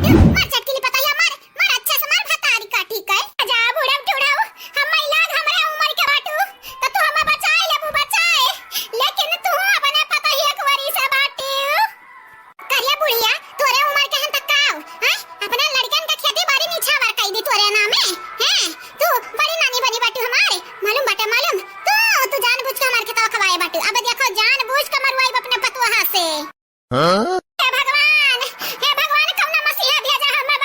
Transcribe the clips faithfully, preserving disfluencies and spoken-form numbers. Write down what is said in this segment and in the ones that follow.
मार चटकीली पतोहिया, मार, मार अच्छे से मार भतारी काटी के। जा बुढ़ऊ टुढ़ऊ, हम महिला हमरे उम्र के बाटू, तो तू हमें बचाए लेबू बचाए, लेकिन तू अपने पतोहिया के वरी से बाटू। करिया बुढ़िया, तोरे उम्र के हन तक का हो, हैं? अपने लड़कन के खेती बाड़ी निछावर कई दी तोरे नामे, हैं? तू बड़ी नानी बनी बाटू हमारे, मालूम बाटे मालूम? तू, तू जानबूझ के हमारे खेतवा खवाए बाटू। अब देखो जानबूझ के मरुआई अपने पतोहा से। हाँ? हे भगवान, हे भगवान, कौना मसीहा भेजा हमें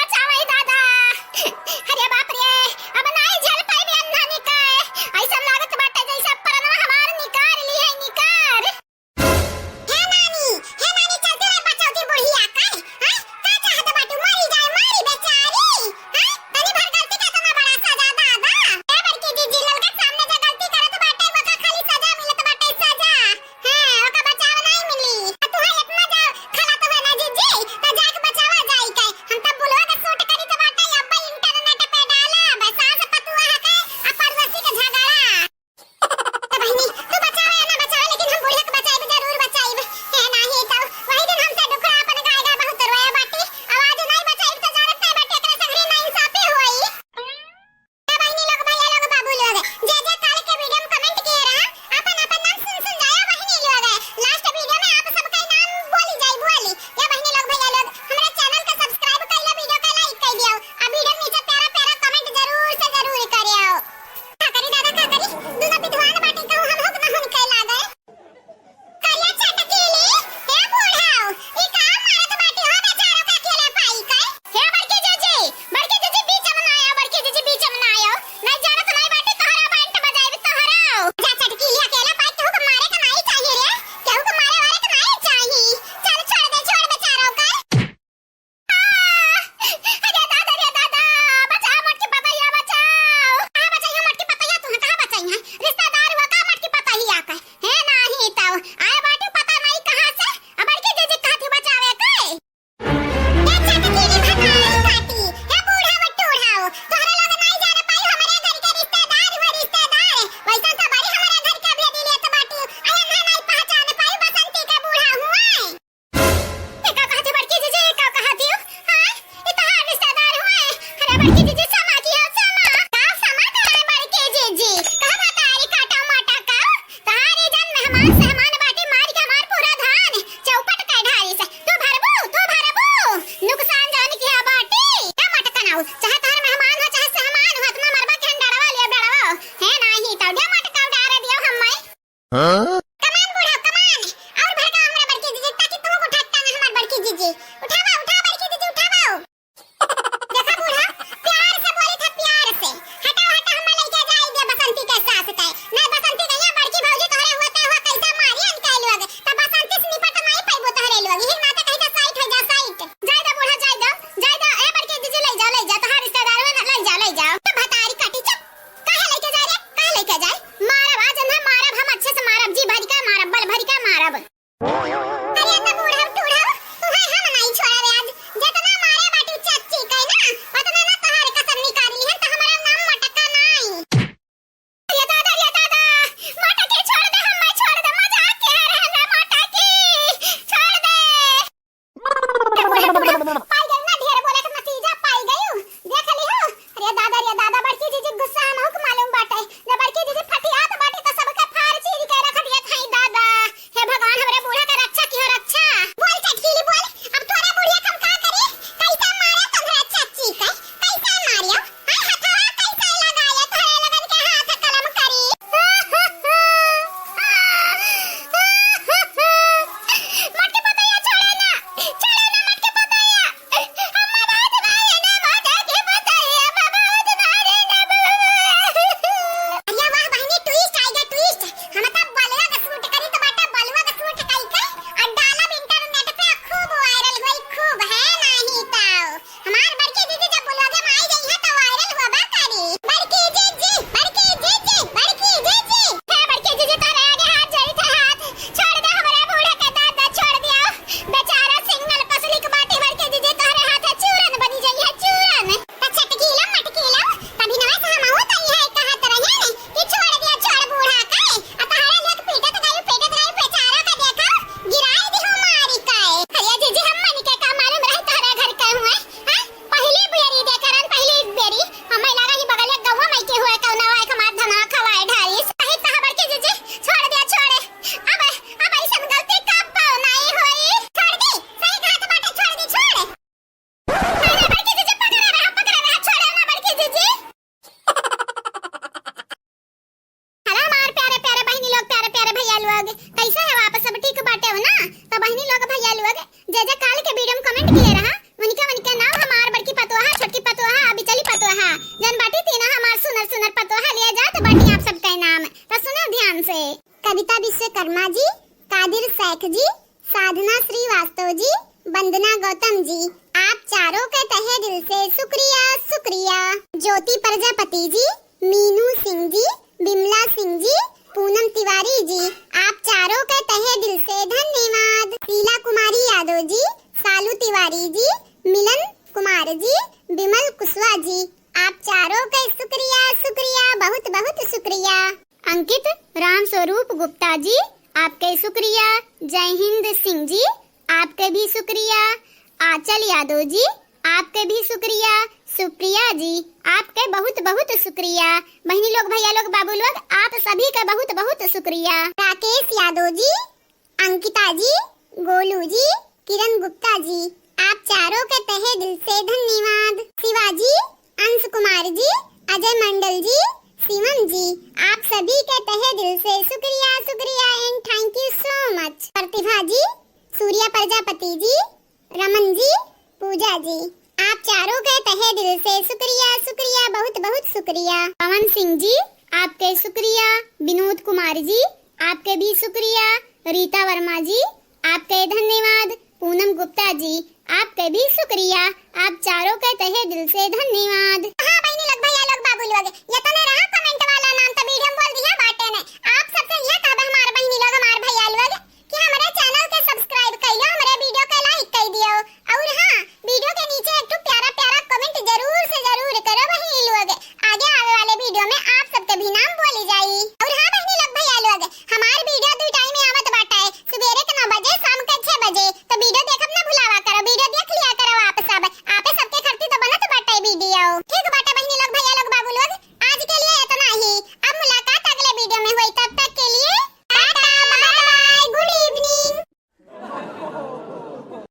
से शुक्रिया, शुक्रिया। ज्योति प्रजापति जी, मीनू सिंह जी, बिमला सिंह जी, पूनम तिवारी जी, आप चारों के तहे दिल से धन्यवाद। शीला कुमारी यादव जी, सालू तिवारी जी, मिलन कुमार जी, बिमल कुशवाहा जी, आप चारों के शुक्रिया, शुक्रिया, बहुत बहुत शुक्रिया। अंकित राम स्वरूप गुप्ता जी, आपके शुक्रिया। जय हिंद सिंह जी, आपके भी शुक्रिया। आंचल यादव जी, आपके भी शुक्रिया। सुप्रिया जी, आपके बहुत बहुत शुक्रिया। बहिनी लोग, भैया लोग, बाबू लोग, आप सभी का बहुत बहुत शुक्रिया। राकेश यादव जी, अंकिता जी, गोलू जी, किरण गुप्ता जी, आप चारों के तहे दिल से धन्यवाद। शिवाजी, अंश कुमार जी, अजय मंडल जी, शिवम जी, आप सभी के तहे दिल से शुक्रिया, शुक्रिया and thank you so much। प्रतिभा जी, सूर्या प्रजापति जी, रमन जी, पूजा जी, आप चारों के तहे दिल से शुक्रिया, शुक्रिया, बहुत बहुत शुक्रिया। पवन सिंह जी, आपके शुक्रिया। विनोद कुमार जी, आपके भी शुक्रिया। रीता वर्मा जी, आपके धन्यवाद। पूनम गुप्ता जी, आपके भी शुक्रिया। आप चारों के तहे दिल से धन्यवाद। हाँ बहिनी लोग, भैया लोग, बाबू लोग, यतने रहा